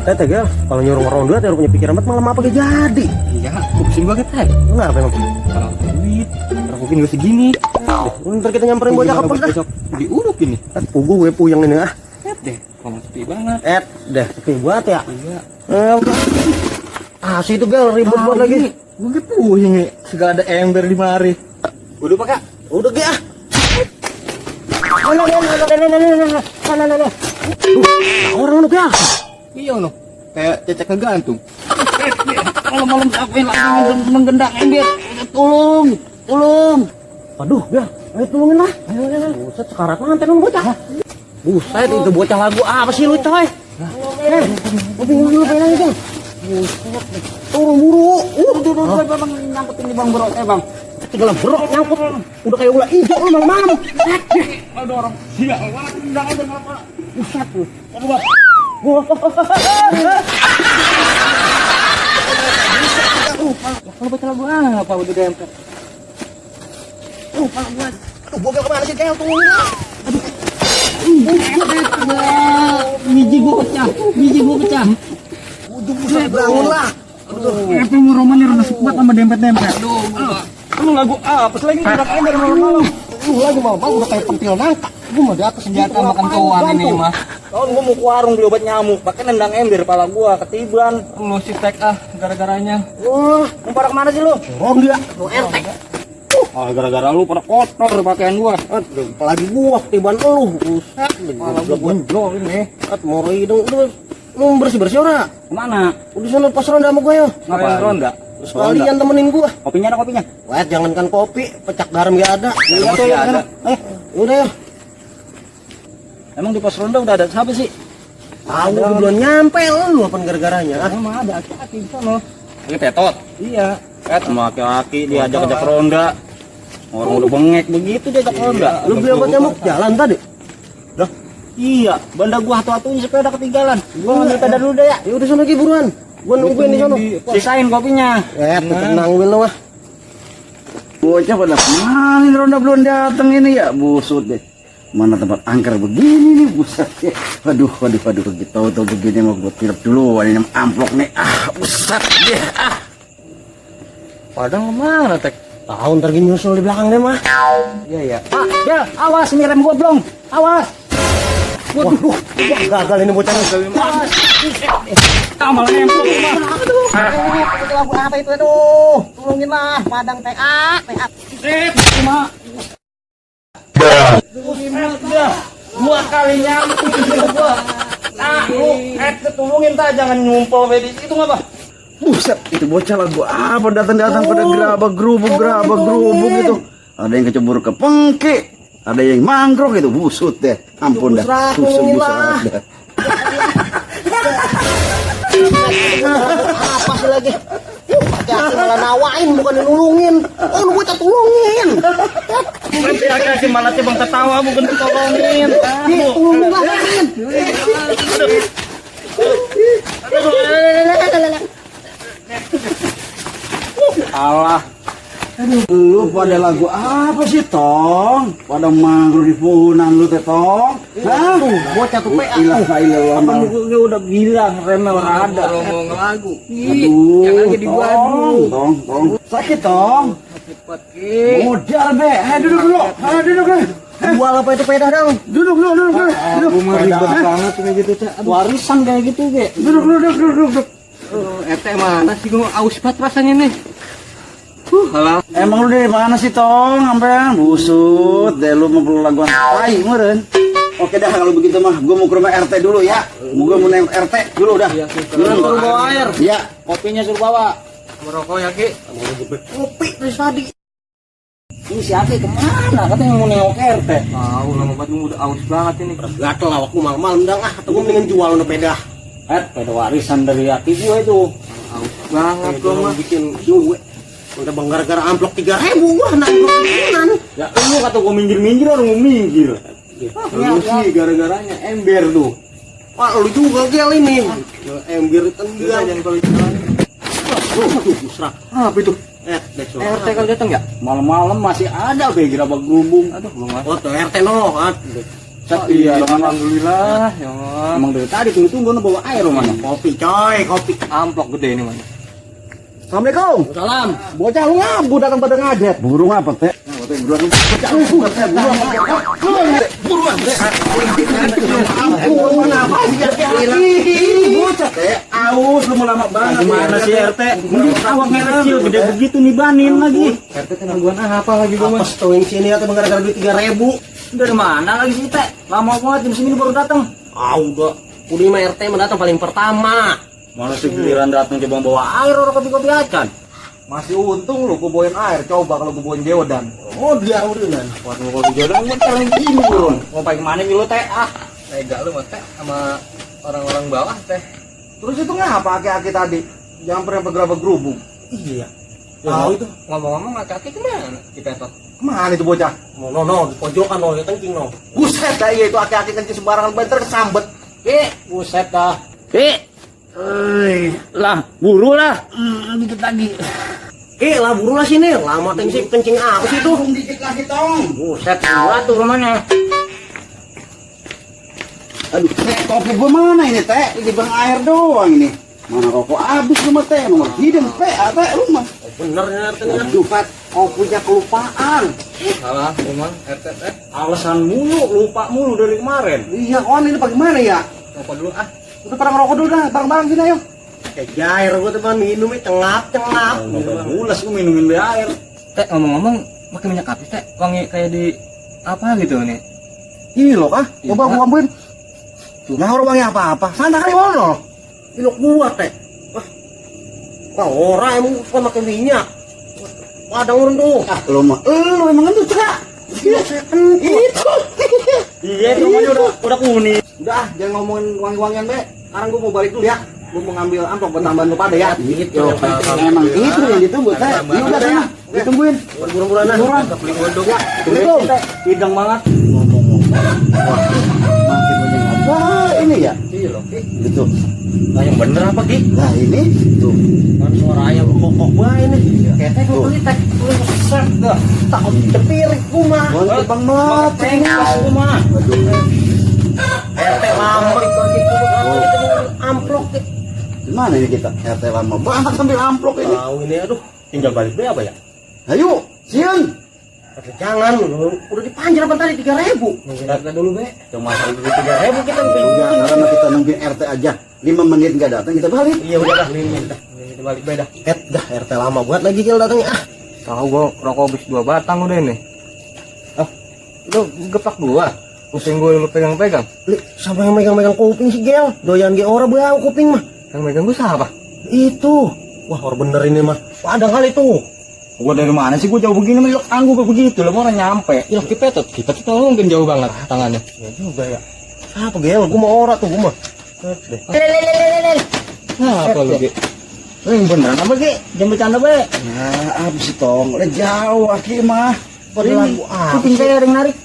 Tete gel, kalau nyuruh orang duit ya punya pikiran banget malam apa gak jadi. Iya, pusing banget teh. Kenapa emang? Kalau duit, mungkin gak segini. Ntar kita nyamperin bocah ke pos dah. Diuruk ini. Pugu gue puyeng ini ah. Deh, kamu sepi banget. Deh, sepi buat ya. Iya. Si itu gel ribut buat lagi. Gue gitu puyeng ya. Segala ada ember di mari. Udah pak kak? Udah gel ah. Orang lu gel. Iya no. Kayak cecek kegantung. Malam-malam ngapain lagi menggendang ember? Tolong. Aduh, gel. Ayo tolongin lah. Ayo. Buset, sekarat mantan lu bocah. Buset, itu bocah lagu apa sih lu coy? Lu bingung lu pengen aja. Buset, turun buru. Udah, bang nyangkutin di bang berok bang. Tinggal berok nyangkut. Udah kayak ulah hijau lu malam-malam. Aduh orang. Iya, gendang aja ngapa? Buset lu. Aduh, kalau baca lagu apa udah dempet? Pala gua. Gua kemana sih gel tolongin lah. Biji gua pecah. Buset, bangun lah. Apa mau romannya masuk kuat sama dempet-dempet. Lu lagu apa sih lagi gerak ember malam-malam? Lu lagi mau bang udah kayak pentil nangka. Gua mau di atas senjata makan kawan ini mah. Kawan gua mau ke warung beli obat nyamuk, pakai nendang ember pala gua ketiban. Lu si tek gara-garanya. Mau pada kemana sih lu? Ronda, lu RT. Gara-gara lu pada kotor pakaian gua. Apalagi gua ketiban lu. Buset, Pala gua bonjol ini. Mau hidung lu bersih-bersih ora? Kemana? Udah sana pas ronda sama gua yo. Ngapain ronda? Sekalian temenin gua. Kopinya ada kopinya? Wah, jangankan kopi, pecak garam gak ada. Iya tuh ya. Udah ya. Emang di pos ronda udah ada siapa sih? Tahu belum nyampe lu apa gara-garanya? Emang ada aki-aki di sana. Ini tetot. Iya. Sama aki-aki diajak-ajak ronda. Orang udah bengek begitu diajak ronda. Lu beli obat nyamuk jalan tadi? Dah. Iya, banda gua hatu-hatunya sepeda ketinggalan. Gua ngambil sepeda dulu deh ya. Ya udah sana lagi buruan. Gua nungguin di sana. Sisain kopinya. Tenang Wil mah. Bocah pada mana ini ronda belum datang ini ya, busut deh. Mana tempat angker begini nih, buset ya. Waduh, tahu begini mau gue tilap dulu. Ini amplop nih, buset deh. Padahal mana tek? Tahu ntar gini nyusul di belakang deh mah. Iya ya. Pak, ya awas ini rem gua blong. Awas. Waduh, gagal ini bocah. Malah nempel mah. Itu lagu apa itu aduh? Tolongin lah, Padang TA. Cuma dua kali nyamuk gua. Lu ketulungin ta jangan nyumpel di situ ngapa? Buset, itu bocah lagu apa datang pada gerabak gerubuk gitu. Ada yang kecebur ke pengki, ada yang mangrove itu busut deh. Ampun dah, busut dah. Apa sih lagi? Hati-hati malah nawain bukan nulungin. Oh, lu bocah tolongin. Hati-hati malah bang ketawa bukan ditolongin. Tolongin nawain. Allah. Lu pada lagu apa sih, Tong? Pada mangrove di punan lu teh, Tong? Hah? Bocah tuh PA. Apa Gua udah bilang remnya ada. Ngomong lagu. Aduh, Jangan jadi badu. Tong. Sakit, Tong. Cepat ki. Modal, be. Duduk dulu. Duduk dulu. Jual apa itu peda dong? Duduk. Aku mah ribet banget kayak gitu, Cak. Warisan kayak gitu, Ge. Duduk. RT mana sih gua aus banget rasanya nih. Halah. Emang lu dari mana sih, Tong? Sampean busut deh lu mau perlu laguan tai meureun. Oke dah kalau begitu mah gua mau ke rumah RT dulu ya. Gua mau nengok RT dulu dah. Suruh bawa air. Iya. Kopinya suruh bawa. Merokok ya, Ki. Kopi dari tadi. Ini si Aki kemana? Katanya mau nengok RT. Tahu lama banget udah aus banget ini. Gatel awakku malam-malam dang atau gua mendingan jual no peda. Peda warisan dari Aki gua itu. Aus banget gua mah. Bikin duit. Udah bang gara-gara amplop 3.000 gua kena amplop bikinan. Ya lu kata gua minggir orang mau minggir. Lu sih gara-garanya ember tuh. Wah lu juga gel ini. Ember tenggelam. Jangan kalau jalan. Musrah. Apa itu? RT kalau datang ya? Malam-malam masih ada be gerabak gerubung. Aduh, belum Oh tuh RT no. Iya, alhamdulillah. Ya Allah. Emang dari tadi tunggu-tunggu nu bawa air mana? Kopi coy, kopi. Amplop gede ini mana? Assalamualaikum. Salam. Bocah lu ngabu datang pada ngadet. Burung apa teh? Bocah lu buruan. Buruan apa sih? Bocah teh, aus lu mau lama banget. Gimana sih RT? Awaknya kecil gede begitu nih banin lagi. RT tanggungan apa lagi gua Apa mah? setowing sini atau gara-gara duit 3.000? Dari mana lagi sih teh? Lama banget jam segini baru datang. Ah udah. Udah mah RT mendatang paling pertama. Malah segiliran datang coba bawa air orang kopi-kopi acan. Masih untung lu gua bawain air. Coba kalau gua bawain geodan. Oh dia udah. Waktu gua geodan gua cara gini burung. Mau pakai kemana nih lu teh? Ah, Tega lu mah teh sama orang-orang bawah teh. Terus itu ngapa aki-aki tadi? Jangan pernah bergerabak gerubung. Iya. Tahu itu. Ngomong-ngomong kaki kemana? Di petot. Kemana itu bocah? No, di pojokan no, ya kencing no. Buset dah iya itu aki-aki kencing sembarangan banter kesambet. Buset dah. lah buru lah. Gitu tadi. Lah buru lah sini. Lama kencing apa sih itu? Dikit lagi tong. Buset, gua tuh rumahnya. Aduh, teh kopi gua mana ini teh? Ini bang air doang ini. Mana rokok habis rumah teh, nomor hidung teh, teh rumah. Bener nih artinya. Aduh, Pat, kau punya kelupaan. Salah, cuman RT teh. Alasan mulu, lupa mulu dari kemarin. Iya, kawan ini bagaimana ya? Rokok dulu ah. Udah pada ngerokok dulu dah, bareng-bareng sini ayo. Kayak jair gua tuh minum cengap. Bulas gua minumin be air. Teh ngomong-ngomong pakai minyak api teh wangi kayak di apa gitu nih. Ini loh kah? Coba Iya. gua ambilin. Nah, orangnya apa-apa. Santai kali mana? Ilok gua teh. Wah, orang emang suka pakai minyak. Padang urun tuh. Ah, lo mah, lo emang itu cak. Itu. Iya, rumahnya udah kuning. Udah, jangan ngomongin wangi-wangian be. Sekarang gua mau balik dulu ya. Gua mau ngambil amplop buat tambahan lu pada ya. Gitu. Emang itu yang ditunggu teh. Ini udah sana. Ditungguin. Buruan-buruan aja. Buruan. Beli gondok ya. Assalamualaikum. Hidang banget. Makin banyak apa ini ya? Iya loh. Gitu. Nah, yang bener apa Ki? Nah ini tuh. Kan suara ayam kokok bae nih. Ketek Tuh. gua beli teh. Set dah. Takut cepirik gua mah. Bang bang mati. Gua mah. Aduh. RT lama amplop teh. Gimana ini kita? RT lama banget sambil amplop ini. Tahu ini aduh. Tinggal balik deh apa ya? Ayo, siun. Jangan, udah dipanjer apa tadi 3.000. Nungguin dulu be. Cuma sampai 3.000 kita Udah, karena kita nungguin RT aja. 5 menit nggak datang kita balik. Iya udah dah, ini dah. Kita balik be dah. Dah RT lama buat lagi Gil datangnya. Tahu gua rokok habis 2 batang udah ini. Ah, lu gepak gua. Pusing gua lu pegang-pegang. Li, siapa yang megang-megang kuping sih Gel? Doyan ge ora bau kuping mah. Yang megang gua siapa? Itu. Wah, orang bener ini mah. Padang kali tuh. Gua dari mana sih? Gua jauh begini mah tangguh begitu lah, orang nyampe. Ya kipetot, kita mungkin jauh banget tangannya. Ya juga ya. Apa Gel? Gua mau ora tuh gua mah. Nah, apa lu Ki? Beneran apa sih? Jangan bercanda be. Nah, apa sih tong? Udah jauh aki mah. Padahal Ini gua ah. kuping saya ada yang narik.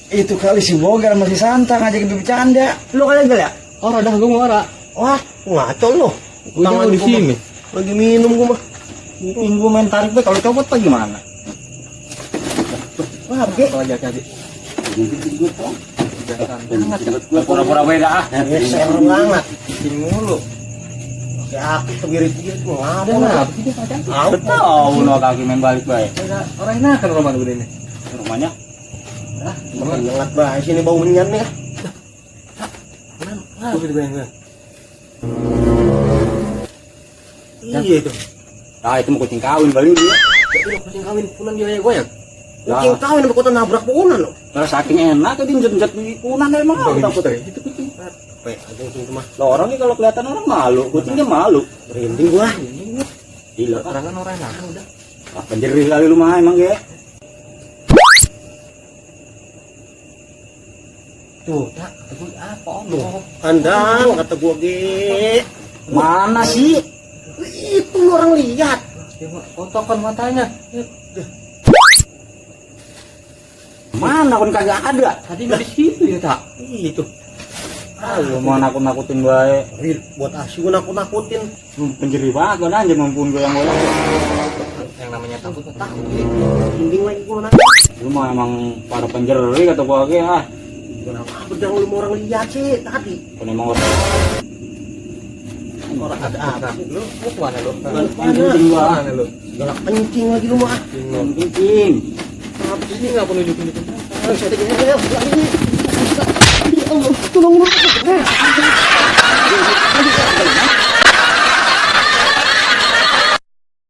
Itu kali si Bogar masih santang ngajakin bercanda. Lu kali Gel ya? Ora dah gua ora. Wah, ngaco lu. Gua di gua sini. mah. Lagi minum gua mah. Kuping gua main tarik be, kalau copot apa gimana? Wah, Ge. Kalau jadi Pura-pura beda ah. Geser banget. sini mulu. Ya aku kegirit-girit gua Ada ngapa. apa sih dia pacar? Tahu no kaki main balik baik. Orang enakan rumah gede ini. Rumahnya Menyengat banget sini bau menyan nih. Tuh di bayang. Iya itu. ah itu mau kucing kawin balik dia. Itu kucing kawin punan dia goyang. Ya. Kucing kawin apa kota nabrak punan lo. Kalau saking enak tadi njat-njat di punan emang mau takut ya. Itu kucing. Pe, aja itu mah. Lah orang nih kalau kelihatan orang malu, kucingnya malu. Merinding gua. Gila. Orang kan orang enakan udah. Ah, penjerih kali lu mah emang ya. Tuh, tak, itu apa om? Kandang kata gua Ge. Mana sih? Itu lu orang lihat. Kotokan matanya. Mana kan kagak ada. Tadi di situ ya tak. Itu. Ah, lu mau nakut-nakutin bae. Real buat asyik gua nakut-nakutin. Lu penjerih banget kan aja mampun gue yang gue. Yang namanya takut takut. Merinding lagi gua nangis. Lu mah emang para penjerih kata gua ge ah. Kenapa bergaul sama orang lihat sih tadi? Kan emang orang Ada apa? lu kemana lu? Kencing gua. Mana lu? Galak kencing lagi lu mah. Kencing. Apa sih enggak perlu nunjukin. Saya tadi ya Allah, tolong lu.